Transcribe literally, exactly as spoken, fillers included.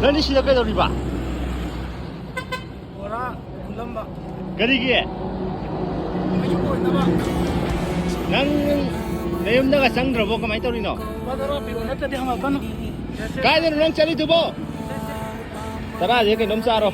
ꯅꯪꯗꯤ ꯁꯤꯗ ꯀꯩꯗꯧꯔꯤꯕ? ꯕꯣꯔꯥ ꯈꯨꯂꯝꯕ꯫ ꯀꯔꯤꯒꯤ? ꯃꯌꯨꯝ ꯑꯣꯏꯅꯕ꯫ ꯅꯪ ꯅꯌꯨꯝꯗꯒ ꯆꯪꯗ꯭ꯔꯕꯣ? ꯀꯃꯥꯏꯅ ꯇꯧꯔꯤꯅꯣ? ꯂꯨꯄꯥ ꯇꯔꯥ ꯄꯤꯔꯛꯑꯣ, ꯅꯠꯇ꯭ꯔꯗꯤ ꯍꯪꯉꯛꯀꯅꯨ꯫ ꯀꯥꯏꯗꯅꯣ ꯅꯪ ꯆꯠꯂꯤꯗꯨꯕꯣ? ꯇꯔꯥꯁꯦ ꯀꯩꯅꯣꯝ ꯆꯥꯔꯣ꯫